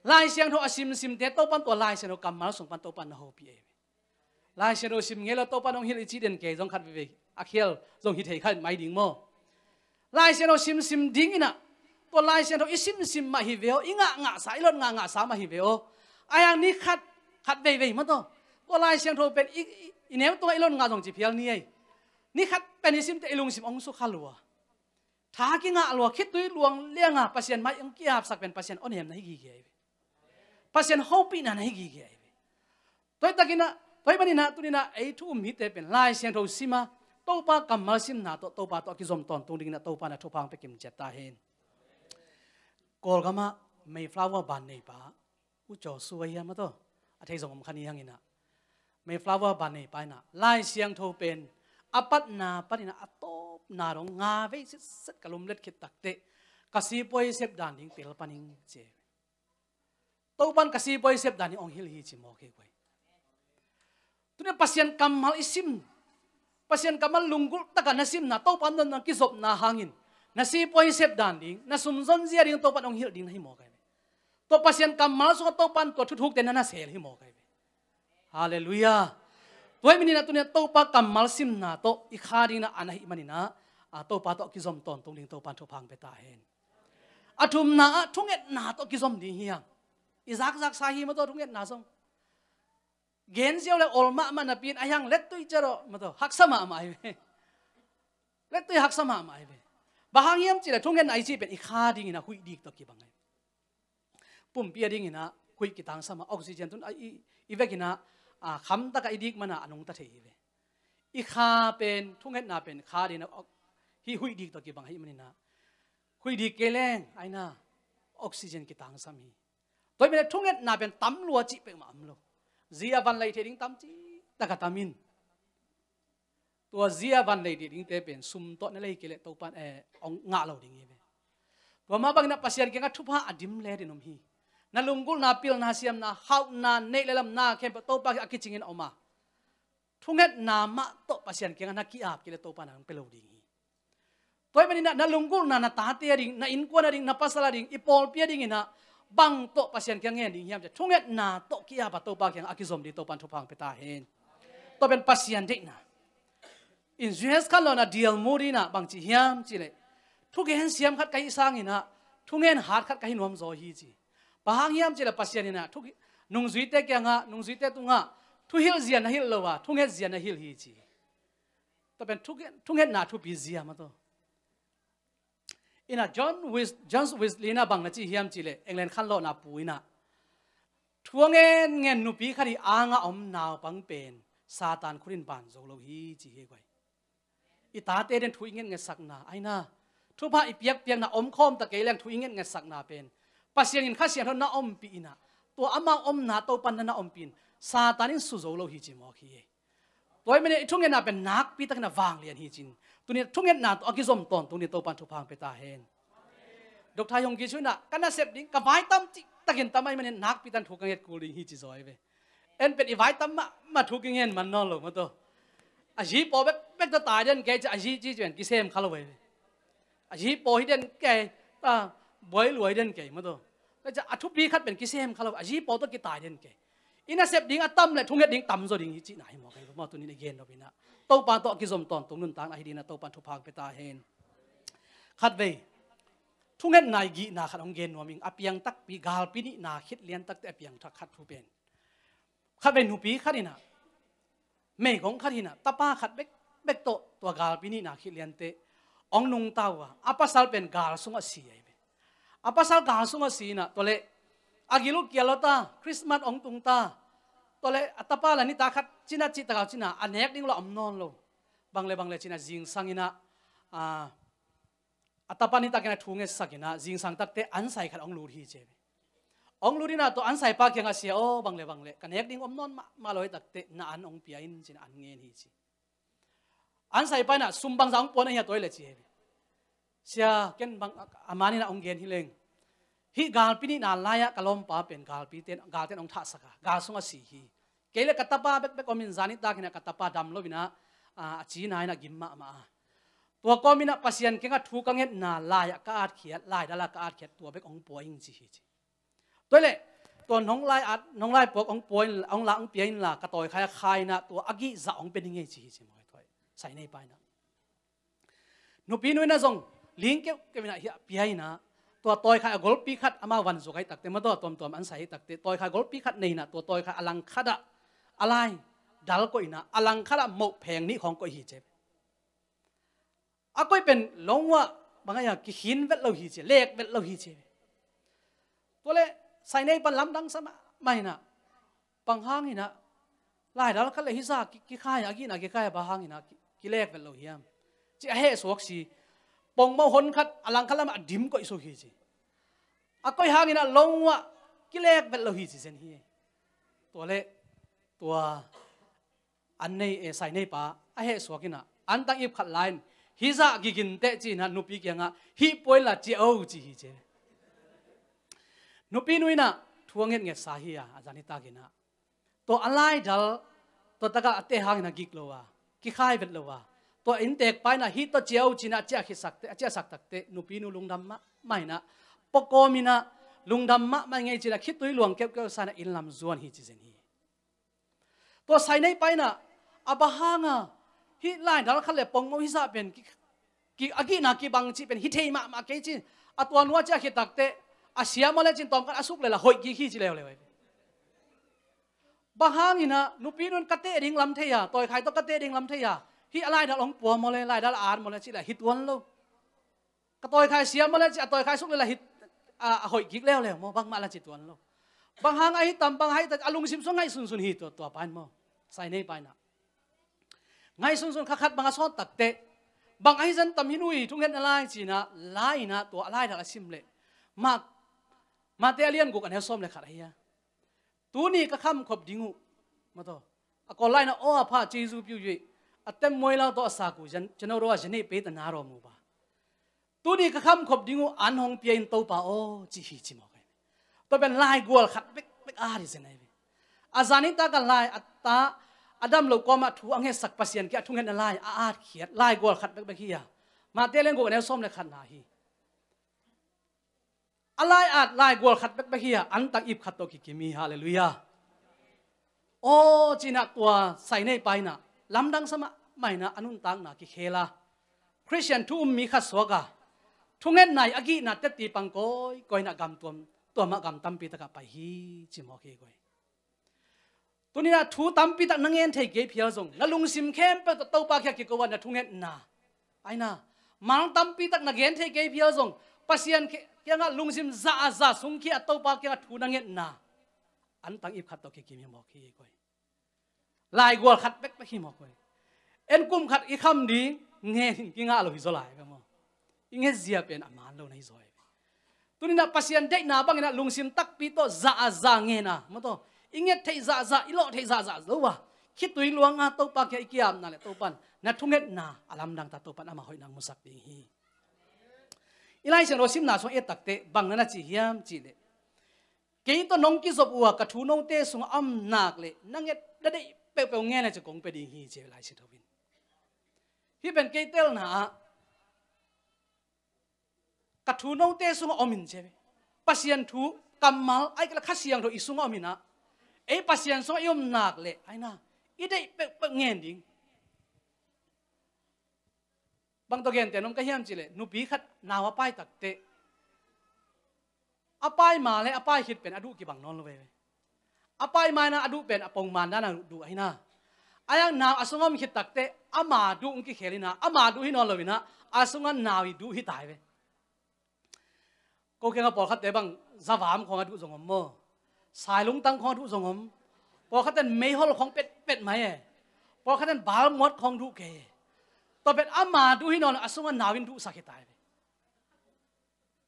Lai Siangtho a simsimte Topan tua Lai Siangtho kammal sung pan Topan na hopih e. Lai Siangtho sim ngei lo Topan hong hilh i cih den kei zong khat veivei a khial zong hi thei kha mai ding maw. Lai Siangtho simsim dingin ah tua Lai Siangtho i simsim mah hi ve aw, i ngahngahsa, i lot ngahngahsa mah hi ve aw. A hiang ni khat, khat veivei maw taw. Tua Lai Siangtho pen i, i, i neu tungah i lot ngah zong ci phial ni ei. Ni khat pen i simteh i lungsim hong sukha lua. Tha kingah lua, khitui luang lianga Pasian mai hong kiapsak pen Pasian awnem na hi gige hi ve. Pasian hopihna na hi gige hi ve. Tua hi takin ah, tua hi manin ah tuni-in ah ei thu um mite pen Lai Siangtho sim a, Topa kammal simna tawh, Topa tawh a kizom tawntung dingin ah Topa na thupha hong pia kim ciat ta hen. Kawlgam ah Mayflower ban neipa U Joshua hiam maw taw, a thei zong om kha ni hang in ah, Mayflower ban neipa in ah Lai Siangtho pen a patna panin ah a tawpna dong nga vei sitset ka lumlet khit takteh ka sipuai sep dan ding tel pan ing ci hi. Topan ka sipuai sep dan ding hong hilh hi ci mawk hi guai. Tuni Pasian kammal i sim, Pasian kammal lunggulh takin na simna, Topa nong kizopna hangin na sipuai sep dan ding, na sum zonzia ding Topan hong hilh ding na hi mawk hi ve. Tua Pasian kammal sungah Topan tua thuthukte na na sel hi mawk hi ve. Halleluiah. Tua hi manin ah tuni-in ah Topa kammal simna tawh i kha dingin ah an ahih manin ah, a, Topa tawh kizom tawntung ding Topan thupha hong pia ta hen. A thumna ah thungetna tawh kizom ding hi hang. I zakzaksa hi maw taw thungetna zong. Gen ziau le ol mahmah napi in a hiang lettui ciat aw maw taw haksa mahmah hi ve. Lettui haksa mahmah hi ve. Bang hang hiam cih leh thungetna i cih pen i kha dingin ah huih dik tawh kibang hi. Pumpi a dingin ah huih kitangsam a, oxygen tun a i, i vekin ah, a, kham takin i dik manin ah a nungta thei hi ve. I kha pen, thungetna pen kha dingin ah, hih huih dik tawh kibang ahih manin ah huih dik kei leng aina oxygen kitangsam hi. Tua hi manin ah thungetna pen tam lua cih peuhmah om lo. Zi a van lei thei ding tam cih takin tam in. Tua zi a van lei thei dingte pen sum tawh na lei kei leh Topan, eh, hong ngah lo ding hi ve. Tua mah bangin ah Pasian kiangah thupha a dim le din om hi. Na lunggulhna, pilna, siamna, hauhna, neih le lamna khempeuh Topa kiang a kicingin om a, thungetna mah tawh Pasian kiangah na ki-ap kei leh Topan hong pia lo ding hi. Tua hi manin ah na lunggulhna, na tate a ding, na innkuan a ding, na pasal a ding, i pawlpi a dingin ah bang tawh Pasian kiang ngen ding hiam cih leh thungetna tawh ki-ap a Topa kiangah a kizom ding Topan thupha hong pia ta hen. Tua pen Pasian deihna. In U S khan lo-in ah dial mu dingin ah bangci hiam cih leh thugen siam khat ka hih sangin ah thungen hat khat ka hi nuam zaw hi ci. Bang hang hiam cih leh Pasian in ah thu, nungzuite kiangah, nungzuite tungah thuhilh zia na hilh lo a, thunget zia na hilh hi ci. Tua pen thu, thungetna thupi zia mah tawh. In ah John Wes-, John Wesley in ah bang na ci hiam cih leh England khanlawhna pu in ah, thu a ngen ngen nupi khat ii anga om naupang pen Satan khut in ban zo lo hi ci hi guai. I tate den thu i ngetngetsakna, aina, thupha i piakpiakna, omkhawm ta kei leng thu i ngetngetsakna pen Pasian in Kha Siangtho na ompih in ah, tua amau omna Topan na na ompih in, Satan in su zo lo hi ci mawk hi. Tua ahih manin i thungetna pen nakpi takin a vanglian hi cin, tuni thungetna tawh a kizom tawntungin Topan thupha hong pia ta hen. Doctor Yonggi Cho in ah, ka nasep ding, ka vai tam cih takin tam ahih manin nakpi takin thu ka nget kul ding hi ci zaw hi ve. En pen i vai tam mahmah thu kingen man nawn lo mah tawh. A zi paw bekbek tawh tai den kei ci, a zi ci ci pen kisem kha lo hi ve. A zi paw hi den kei, ta, buai luai den kei mah tawh. Ka ci a thupi khat pen kisem kha lo, a zi paw tawh kitai den kei. I nasep ding a tam leh thunget ding tam zaw ding hi cihna hi mawk hi ve maw, tuni in i gen nop in ah. Topa tawh a kizom tawntung nuntakna hi dingin ah Topan thupha hong pia ta hen. Khatvei thungetna i gihna khat hong gen nuam ing, a piang takpi, galpi nihna khit lian takte a piang thak khat thu pen. Khatvei nupi khat in ah, meigong khat in ah, tapa khat bekbek tawh tua galpi nihna khit liante hong nungta uh a, a pasal pen gal sungah si ahi ve. A pasal gal sungah si in ah, tua leh a gil uh kial lo ta, Christmas hong tung ta. Tua leh a tapa lah nitak khat cina cih tak a cina a nek ding lo om nawn lo. Bang le bang le cina zingsang in ah, a, a tapa nitak in ah thu ngetsak in ah, zingsang takte ansai khat hong lut hi ci ve. Hong lut in ah tua ansaipa kiangah, "Sia aw, bang le bang le, ka nek ding om nawn mahmah lo hi takte, na an hong pia in," ci in ah an ngen hi ci. Ansaipa in ah, "Sum bangzah hong pua na hia tua hi leh?" ci hi ve. "Sia, ken bang, a man in ah hong gen hi leng. Hih galpi nihna lai-ah ka lawmpa pen galpite, galte in hong thahsak a, gal sungah si hi. Kei leh ka tapa bekbek om in, zan nitak in ah ka tapa dam lo in ah, a, a cina in ah gim mahmah a. Tua kawm in ah Pasian kiangah thu ka ngetna lai-ah ka atkhiat, laidal ah ka atkhiat tua bek hong pua ing," ci hi ci. Tua leh tua nong lai at, nong lai puak hong pua in, hong la, hong pia inla, ka tawikhai ah khai in ah tua a gihzah hong pia ning ei ci hi ci mawk hi tua saineipa in ah. Nupinu in ah zong ling keuhkeuh in ah hih pia in ah, tua tawikhai a golpi khat, amau van zuak ahi takte, mah tawh a tuamtuam an sai ahi takte, tawikhai golpi khat nei in ah, tua tawikhai a langkhat ah a laidal koih in ah, a langkhat ah moh pheng nih khawng koih hi ci ve. A koih pen lawng uah bang ahi a, kikhin vet lo hi ci, lek vet lo hi ci ve. Tua leh saineipa in lamdang sa mahmah in ah, "Bang hang in ah laidal khat leh hih zah ki, kikhai a, a gihna kikhai a, bang hang in ah ki, kilek vet lo hiam?" ci a hehsuak si. Pongmawh hon khat a langkhat lamah a dim koih suk hi ci. A koih hang in ah lawng uah kilek vet lo hi ci zen hi. Tua leh tua an nei, eh, saineipa a hehsuak in ah, antang ip khat la in, "Hih zah gigin teh," ci in ah nupi kiangah, "Hih pua inla ciah o," ci hi ci. Nupinu in ah thu a ngetnget sa hi a, a zan nitak in ah, tua a laidal, tua tak ah a teh hang in ah gik lo a, kikhai vet lo a, tua innteekpa in ah, "Hih tawh ciah o," ci in ah a ciah khitsak teh, a ciahsak takte, nupinu lungdam mahmah in ah, pua kawm in ah lungdam mahmah ing ei ci in ah, khitui luang keuhkeuh sa in ah inn lam zuan hi ci zen hi. Tua saineipa in ah, "A bang hang a hih laidal khat leh pongmawh hih zah pen ki, ki, a gihna kibang cih pen hi thei mahmah kei," ci in, a tuan uh a ciah khit takte, "A sia maw leh," ci in, tawmkhat a suk leh lah hoih kik hi ci leuleu hi. Bang hang in ah nupinu in, "Ka teh ding lam thei a, tawikhai tawh ka teh ding lam thei a, hih a laidal hong pua maw leh, laidal a at maw leh," ci leh hi tuan lo. "Ka tawikhai sia maw leh," ci, a tawikhai suk leh lah hi, a, a hoih kik leuleu maw, bangmah lah ci tuan lo. Bang hang ahi tam, bang ahi tam, a lungsim sung ngaihsunsun hi tua, tua pa in maw, saineipa in ah. Ngaihsunsun kha khat bang a sawt takte, "Bang ahi zah tam hih nu ii thungetna lai?" ci in ah la in ah tua a laidal a sim leh, Mat, Mate a lian guk a neu sawm leh khat ahi a. "Tuni ka khamkhop ding uh," mah tawh, a Kawl lai in ah, "Aw a pha, Jesu piu yue, a tem muai lau tawh a sak uh, jan, jano ro a jane pei ta na ro mu ba. Tuni ka khamkhop ding uh, an hong pia in Topa aw," ci hi ci mawk hi. Tua pen laigual khat bekbek a hi zen ahi ve. A zan nitak a lai, a ta a dam lo kawmah thu a ngetsak Pasian kiang a thungetna lai a atkhiat laigual khat bekbek hi a. Mate a lian guk a neu sawm leh khatna hi. A lai at laigual khat bekbek hi a, antang ip khat tawh kikim hi, halleluiah. "Aw," ci in ah tua saineipa in ah lamdang sa mahmah in ah a nuntakna kikhel a, Khristian thu um mi khat suak a, thungetna ii a gihna tetti pang kawikawi in ah gamtuam tua mah gam tampi takah pai hi ci mawk hi koi. Tuni-in ah thu tampi tak na ngen thei kei phial zong, na lungsim khempeuh tawh Topa kiang kiko a na thungetna, aina, mal tampi tak na gen thei kei phial zong, Pasian ki-, kiangah lungsim za a za sungkhia a Topa kiangah thu na ngetna, antang ip khat tawh kikim hi mawk hi koi. Laigual khat bekbek hi mawk koi. En kum khat i kham ding ngen kingah lo hi zaw lai ve maw. I ngetzia pen a man lo na hi zaw hi. Tuni-in ah Pasian deihna bangin ah lungsim takpi tawh za a za ngen a, maw taw, i nget theih zahzah, i lawh theih zahzah zo a, khitui luang a Topa kiang i kiapna le Topa in na thungetna a lamdang ta, Topa in amah hoihna hong musak ding hi. I Lai Siangtho simna sung et takteh bang na na ci hiam cih leh, kei tawh nong kizop uh a ka thu note sungah a om nak leh na nget na deih peuhpeuh ngen a ci kong pia ding hi ci Lai Siangtho in. Hih pen kei telna ah ka thu note sungah om in ci ve. Pasian thu kammal, ahih kei leh Kha Siangtho i sungah om in ah, ei Pasian sungah i om nak leh, aina, i deih peuhpeuh ngen ding. Bang tawh gentehna om ka hiam cih leh, nupi khat nau a pai takteh, a pai ma le a pai khit pen a duh kibang nawn lo ve. A pai ma in ah a duh pen a pongman dan a duh ahi na. A yang nau a sungah om khit takteh ama duh hong kikhel in ah, ama duh hi nawn lo in ah, a sungah nau i duh hi ta hi ve. Ko kiangah pawlkhatte bang zavam khawng a duh zong om maw? Sailungtang khawng a duh zong om. Pawlkhatte in meihol khawng petpet mai e. Pawlkhatte in balmuat khawng duh kei e. Tua pen ama duh hi nawn lo, a sungah nau in duhsak hi ta hi ve.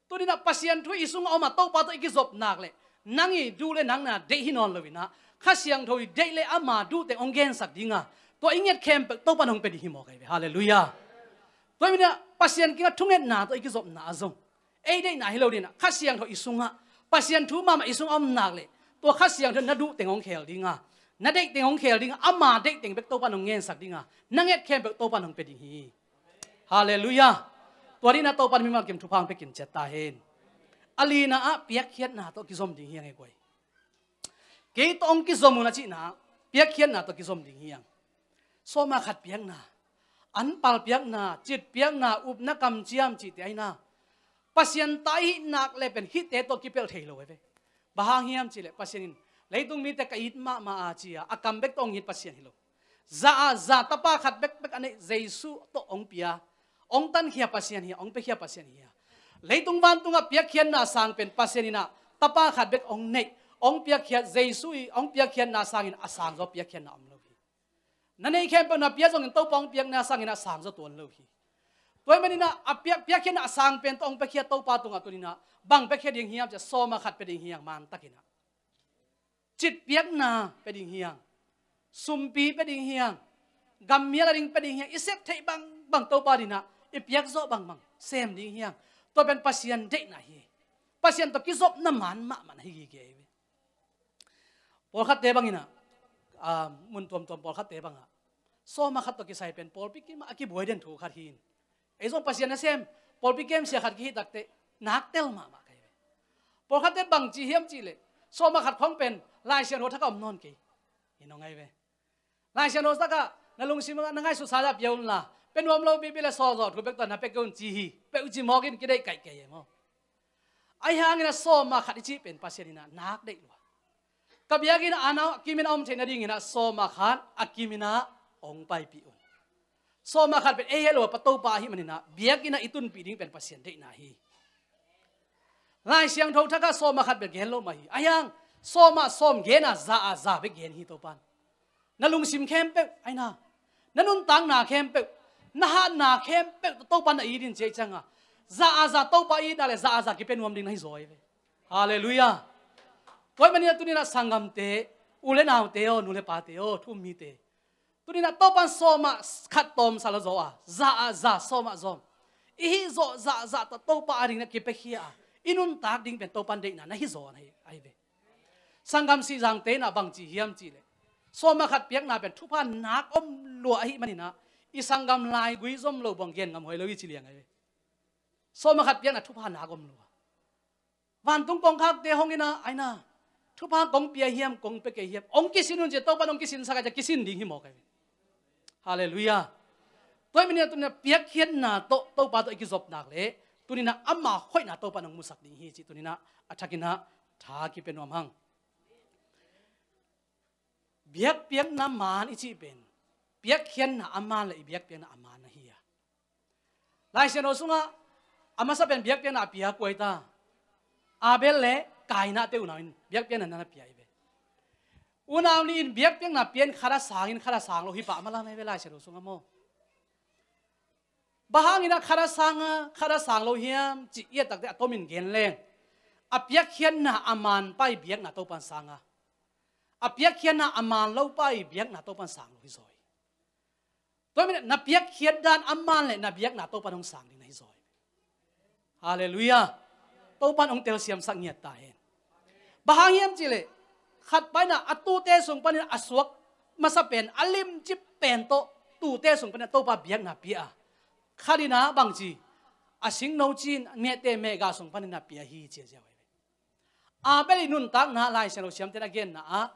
Tuni-in ah Pasian thu i sungah om a Topa tawh i kizop nak leh, nang i duh le nang na deih hi nawn lo in ah, Kha Siangtho i deih le ama duh teng hong gensak ding a, tua i nget khempeuh Topa in hong pia ding hi mawk ahi ve. Halleluiah. Tua ahih manin ah Pasian kiangah thungetna tawh i kizopna ah zong, ei deihna hi lo ding in ah, Kha Siangtho i sungah Pasian thu mahmah i sungah om nak leh, tua Kha Siangtho in na duh teng hong khel ding a, na deih teng hong khel ding a, ama deih teng bek Topa in hong ngensak ding a, na nget khempeuh Topa in hong pia ding hi. Halleluiah. Tua ding in ah Topa in mimal kim thupha hong pia kim ciat ta hen. A lina ah piakkhiatna tawh kizom ding hi hang e koi. Kei tawh hong kizom un a cihna, piakkhiatna tawh kizom ding hi hang. Sawma khat piakna, anpal piakna, cit piakna, upna kamciam cihte aina, Pasian ta i hih nak leh pen hihte tawh kipelh thei lo ahi ve. Bang hang hiam cih leh Pasian in, leitung mite ka it mahmah a ci a, a kam bek tawh hong it Pasian hi lo. Za a za tapa khat bekbek a neih Jesu tawh hong pia, hong tankhia Pasian hi a, hong piakhia Pasian hi a. Leitung vantungah piakkhiatna sang pen Pasian in ah tapa khat bek hong neih, hong piakkhiat Jesu i hong piakkhiatna sangin a sangzaw piakkhiatna om lo hi. Na neih khempeuh na pia zongin Topa hong piakna sangin a sangzaw tuan lo hi. Tua ahih manin ah a piak, piakkhiatna a sang pen tawh hong piakhia Topa tungah tuni-in ah bang piakhia ding hiam cih leh sawma khat pia ding hi hang, mantakin ah. Cit piakna pia ding hi hang. Sumpi pia ding hi hang. Gammial a ding pia ding hi hang. I sep theih bangbang Topa ading ah i piak zawh bangbang sem ding hi hang. Tua pen Pasian deihna hi. Pasian tawh kizopna man mahmah na hi gige hi. Pawlkhatte bangin ah, ah, mun tuamtuam pawlkhatte bangah sawma khat tawh kisai pen pawlpi kim ah a kibuai den thu khat hi in. Ei zong Pasian nasem, pawlpi kemsia khat kihi takteh naktel mahmah ka hi ve. Pawlkhatte bang ci hiam cih leh, sawma khat khawng pen Lai Siangtho thak ah om nawn kei hi nong ahi ve. Lai Siangtho thak ah na lungsim ah na ngaihsutsa ah pia unla, pia nuam lo pipi leh sawlzaw thu bek tawh na pia kei un ci hi. Pia uh ci mawk in kideih kaih kei e maw. Ahi hangin ah sawma khat i cih pen Pasian in ah nak deih lua. Ka biakinn ah a kimin a om theih nadingin ah sawma khat a kimin ah hong paipih un. Sawma khat pen ei heh lo a pa Topa ahih manin ah biakinn ah i tunpih ding pen Pasian deihna hi. Lai Siangtho thak ah sawma khat bek gen lo mah hi. Ahi hang sawma sawm gen a, za a za bek gen hi Topa in. Na lungsim khempeuh, aina, na nuntakna khempeuh, na hatna khempeuh tawh Topa na it in ci ahih ciangin, za a za Topa itna leh za a za kipia nuam ding na hi zaw hi ve. Halleluiah. Tua ahih manin ah tuni-in ah sanggamte, u leh naute aw, nu leh pate aw, thu um mite, tuni-in ah Topa in sawma khat tawmsa lo zaw a, za a za sawma zawm i hih zawh zahzah tawh Topa adingin ah kipiakhia a, i nuntak ding pen Topa in deihna na hi zaw na hi, ahi ve. Sanggam Sihzangte in ah bang ci hiam cih leh, sawma khat piakna pen thupha nak om lua ahih manin ah i sanggam laigui zom lo bang gen ngam huai lo hi ci liang ahi ve. Sawma khat piakna thupha nak om lua. Vantung kongkhakte hong in ah, aina, thupha kong pia hiam, kong pia kei hiam, hong kisin un ci, Topa in hong kisinsak a, ci a kisin ding hi mawk ahi ve. Halleluiah. Tua ahih manin ah tuni-in ah piakkhiatna tawh Topa tawh i kizop nak leh tuni-in ah ama hoihna Topa in hong musak ding hi cih tuni-in ah a thakin ah tha kipia nuam hang. Biakpiakna maan i cih pen, biakhiatna a maan le i biakpiakna a maan ahi a. Lai Siangtho sungah a masa pen biakpiakna a pia kua hi ta? Abel le Kaina te unau in biakpiakna na pia hi ve. Unau nih in biakpiakna pia in khat a sang in khat a sang lo hi pah mah lam hi ve Lai Siangtho sungah maw. Bang hangin a khat a sang a, khat a sang lo hiam cih i et takte a tomin gen leng, a piakkhiatna a maan pa i biakna Topan sang a, a piakkhiatna a maan lo pa i biakna Topan sang lo hi zaw hi. Tua ahih manin na piakkhiat dan a maan le na biakna Topan hong sang ding na hi zaw hi. Halleluiah. Topan hong telsiamsak ngiat ta hen. Bang hang hiam cih leh, khat pa in ah a tuute sung panin a suak masa pen, a limci pen tawh tuute sung panin Topa biakna pia a, khat in ah bangci, a singno cin, mehte mehgah sung panin a pia hi ci a ziau hi. Abel i nuntakna Lai Siangtho siamte in a genna ah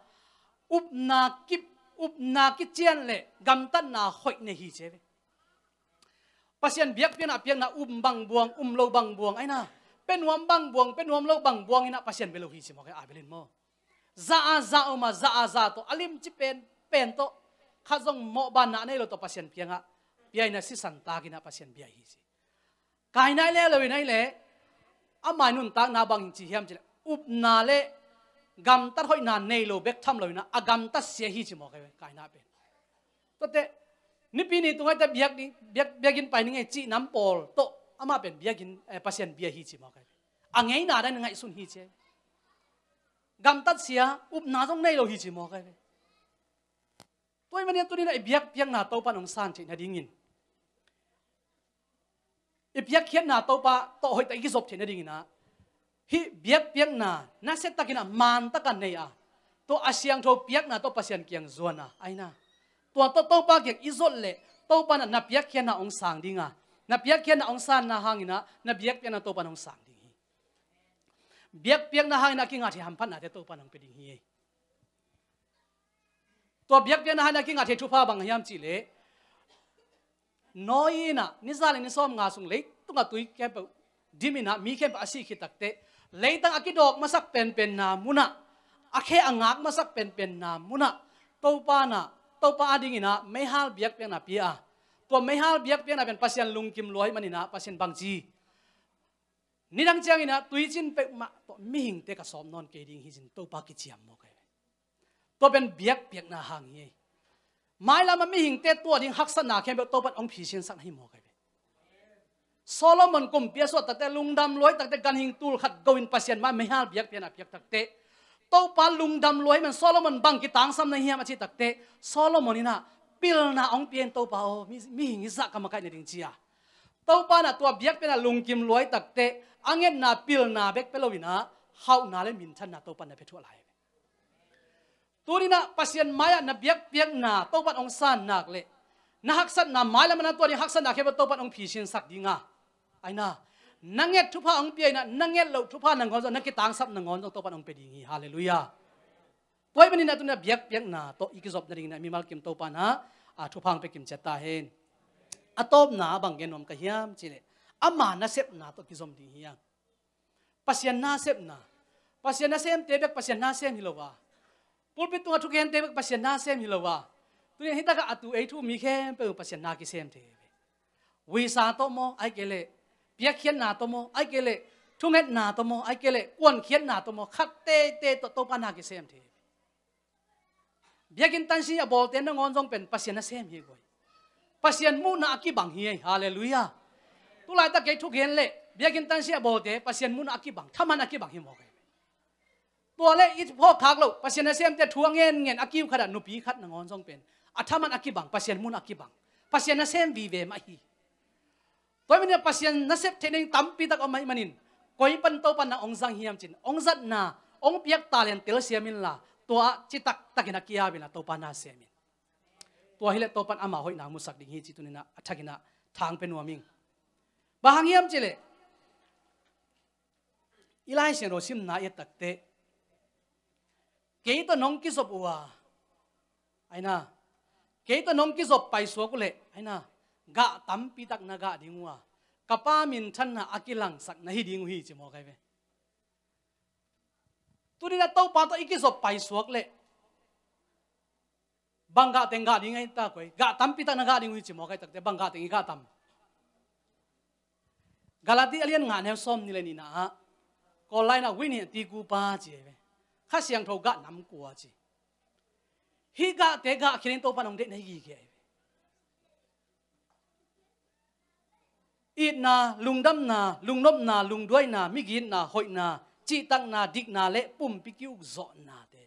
upna ki, upna kician le gamtatna hoih nei hi ci hi. Pasian biakpiakna a piakna um bang buang, um lo bang buang, aina, pia nuam bang buang, pia nuam lo bang buang in ah Pasian bia lo hi ci mawk hi, Abel in maw. Za a za om a, za a za tawh, a limci pen, pen tawh, khat zong mawhbanna a nei lo tawh Pasian kiangah pia in ah sisan tak in ah Pasian bia hi ci. Kaina i leh lo in ah i leh, ama i nuntakna bang ci hiam cih leh, upna le gamtat hoihna nei lo bek tham lo in ah a gamtat sia hi ci mawk hi ve, Kaina pen. Tuate, Nipi ni tungah te biak ding, biak, biakinn pai ning ei cih nam pawl tawh amah pen biakinn, eh, Pasian bia hi ci mawk hi ve. A ngeina dan ngaihsun hi ci. Gamtat sia, upna zong nei lo hi ci mawk hi ve. Tua ahih manin tuni in ah i biakpiakna Topan hong san theih nadingin, i biakpiakna Topa tawh hoihtak i kizop theih nadingin ah, hih biakpiakna nasia takin ah maan takin nei a, tua a siangtho piakna tawh Pasian kiang zuan a, aina, tua tawh Topa kiang i zot leh Topa in ah na piakkhiatna hong sang ding a, na piakkhiatna hong sanna hangin ah na biakpiakna Topan hong sang ding hi. Biakpiakna hangin ah kingah thei hamphatnate Topan hong pia ding hi. Tua biakpiakna hangin a kingah thei thupha bang hiam cih leh, Noah in ah ni za le ni sawmnga sung leitungah tui khempeuh dim in ah mi khempeuh a sih khit takteh, leitang a kidawk masak penpenna munah, a khe a ngak masak penpenna munah, Topa in ah, Topa adingin ah meihal biakpiakna pia a, tua meihal biakpiakna pen Pasian lungkim lua ahih manin ah Pasian bangci, nidang ciangin ah tuicin peuhmah tawh mihingte ka sawm nawn kei ding hi ci-in Topa kiciam mawk hi. Tua pen biakpiakna hang hi. Mailam a mihingte tuah ding haksatna khempeuh Topan hong phisinsak na hi mawk hi. Solomon kumpi a suah takteh, lungdam lua takteh, ganhing tul khat go in Pasian mai meihal biakpiakna a piak takteh, Topa lungdam lua ahih man Solomon bang kitangsam na hiam a cih takteh, Solomon in ah pilna hong pia in Topa aw, mi, mihing i zah ka makaih nading ci a, Topa in ah tua biakpiakna lungkim lua takteh, a ngetna pilna bek pia lo in ah hauhna le minthanna Topa in na pia thuah lai. Tuni in ah Pasian mai-ah na biakpiakna Topan hong san nak leh, na haksatna, mailam a na tuah ding haksatna khempeuh Topan hong phisinsak ding a, aina, na nget thupha hong pia in ah, na nget loh thupha nangawn zong, na kitangsap nangawn zong Topan hong pia ding hi. Halleluiah. Tua ahih manin ah tuni in ah biakpiakna tawh i kizop nadingin ah mimal kim Topa in ah, a, thupha hong pia kimciat ta hen. A tawpna a bang gen nuam ka hiam cih leh, ama nasepna tawh kizom ding hi hang. Pasian nasepna. Pasian nasemte bek Pasian nasem hi lo a, pulpit tungah thugente bek Pasian nasem hi lo a, tuni in ah hih takah a tu ei thu mi khempeuh Pasian na kisem thei hi. Visa tawh maw, ahih kei leh piakkhiatna tawh maw, ahih kei leh thungetna tawh maw, ahih kei leh kuankhiatna tawh maw, khat teitei tawh Topa na kisem thei hi. Biakinn tansin a bawlte nangawn zong pen Pasian nasem hi guai. Pasian muhna a kibang hi ei. Halleluiah. Tulaitak kei thugen leh biakinn tansin a bawlte Pasian muhna a kibang, thaman a kibang hi mawk hi. Tua leh i phawk khak loh Pasian nasemte thu a ngenngen a kiu khatah nupi khat nangawn zong pen a thaman a kibang, Pasian muhna a kibang, Pasian nasem vive mah hi. Tua ahih manin Pasian nasep theih nading tampi tak om ahih manin, koi pan Topan na hong zang hiam ci-in, hong zatna, hong piak talent telsiam inla, tua ah citak takin a ki-ap inla Topa na sem in. Tua hileh Topan ama hoihna musak ding hi cih tuni in ah a thakin ah thang pia nuam ing. Bang hang hiam cih leh, i Lai Siangtho simna i et takteh, kei tawh nong kizop uh a, aina, kei tawh nong kizop paisuak uh leh, aina, gah tampi tak na gah ding uh a, ka Pa minthanna a kilangsak na hi ding uh hi ci mawk hi ve. Tuni-in ah Topa tawh i kizop paisuak leh bang gah teng gah ding ahi ta koi? Gah tampi tak na gah ding uh hi ci maw, kai takte, bang gah teng i gah tam? Galati a lian nga neu sawm nih le nihna ah, Kawl lai-in ah wini ti kupa ci hi ve. Kha Siangtho gah nam kua ci. Hih gahte gah khiat ding Topa in hong deihna hi gige hi ve. Itna, lungdamna, lungnopna, lungduaina, migitna, hoihna, cihtakna, dikna le pumpi ki-ukzawhnate,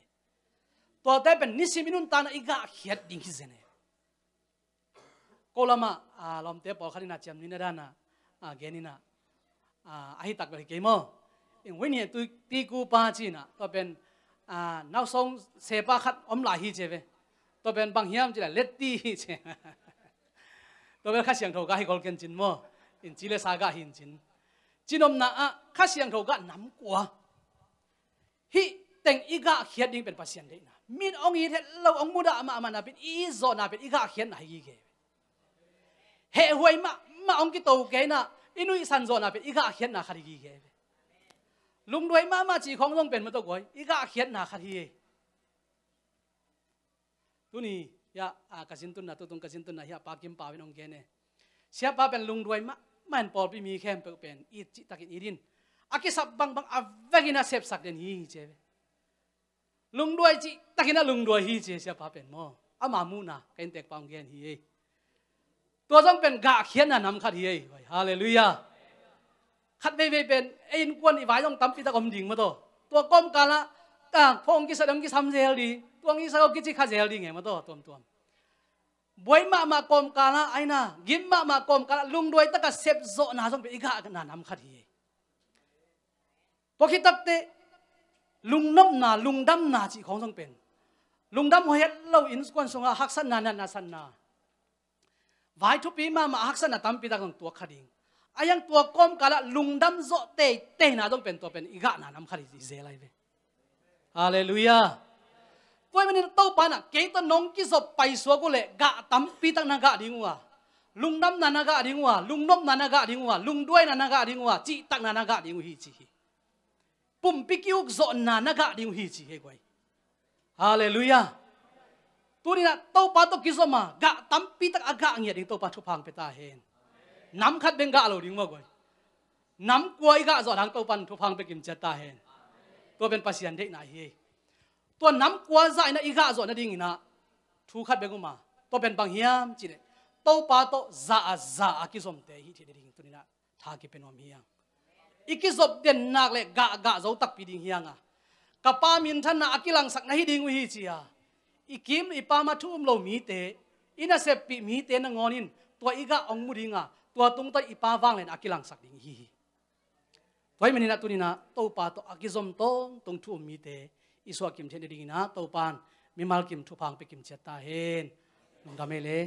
tuate pen nisim i nuntakna i gah khiat ding hi zen hi. Ko lamah, ah, lawmte pawlkhat in ah ciamnuihna dan ah, ah, gen in ah, ah, ahi tak bel hi kei maw. Ing wini tu ti kupa ci-in ah, tua pen, ah, nausawng sepa khat om lai hi ci hi ve. Tua pen bang hiam cih leh letti hi ci. Tua pen Kha Siangtho gah hi khol kei cin maw. Ing ci le sa gah hi cin. Cinopna ah Kha Siangtho gah nam kua? Hih teng i gah khiat ding pen Pasian deihna. Min hong it het lo, hong mudah mahmah napi-in i it zawhna pen i gah khiatna hi gige hi ve. Hehhuai mahmah hong kito kei in ah i nuihsan zawhna pen i gah khiatna khat hi gige hi ve. Lungduai mahmah cih khawng zong pen maw, tua guai, i gah khiatna khat hi hi. Tuni hiah, ah, ka zin tunna, tutung ka zin tunna hiah Pa Kim Pau in hong gen e. Siapa pen lungduai mahmah in pawlpi mi khempeuh pen it cihtakin it in, a kisap bangbang a vekpi-in a sepsak den hi ci hi ve. Lungduai cihtakin a lungduai hi ci hi, siapa pen maw. Ama muhna ka inntekpa hong gen hi hi. Tua zong pen gah khiatna nam khat hi hi. Halleluiah. Khat veivei pen ei innkuan i vai zong tampi tak om ding maw taw. Tua kawmkal ah, ah, phone kisa dong kisam zel ding, tua kisa dong kici kha zel ding e maw taw, tuamtuam. Buai mahmah kawmkal ah, aina gim mahmah kawmkal ah lungduai takin sepzawhna zong pen i gahna nam khat hi hi. Tua khit takteh lungnopna, lungdamna cih khawng zong pen, lungdam hoih het lo, innkuan sungah haksatna, natna, satna, vai thupi mahmah, haksatna tampi tak zong tuak kha ding. A hiang tua kawmkal ah lungdam zawh teiteina zong pen tua pen i gahna nam khat hi zel ahi ve. Halleluiah. Tua ahih manin Topa in ah kei tawh nong kizop paisuak uh leh gah tampi tak na gah ding uh a, lungdamna na gah ding uh a, lungnopna na gah ding uh a, lungduaina na gah ding uh a, cihtakna na gah ding uh hi ci hi. Pumpi ki-ukzawhna na gah ding uh hi ci hi guai. Halleluiah. Tuni-in ah Topa tawh kizom a, gah tampi tak a gah ngiat ding Topa thupha hong pia ta hen. Nam khat bek gah lo ding maw guai. Nam kua i gah zawh ding Topa in thupha hong pia kimciat ta hen. Tua pen Pasian deihna hi. Tua nam kua zah in ah i gah zawh nadingin ah thu khat bek om a, tua pen bang hiam cih leh Topa tawh za a za a kizomte i hih theih nading tuni-in ah tha kipia nuam hi hang. I kizop den nak leh gah gah zo takpi ding hi hang a, ka Pa minthanna a kilangsak na hi ding uh hi ci a, i kim i pam ah thu um lo mite, i naseppih mite nangawn in tua i gah hong mu ding a, tua tung tawh i Pa vanglian a kilangsak ding hi hi. Tua ahih manin ah tuni-in ah Topa tawh a kizom tawntung thu um mite i suahkim theih nadingin ah Topa in mimal kim thupha hong pia kimciat ta hen. Lungdam ei le.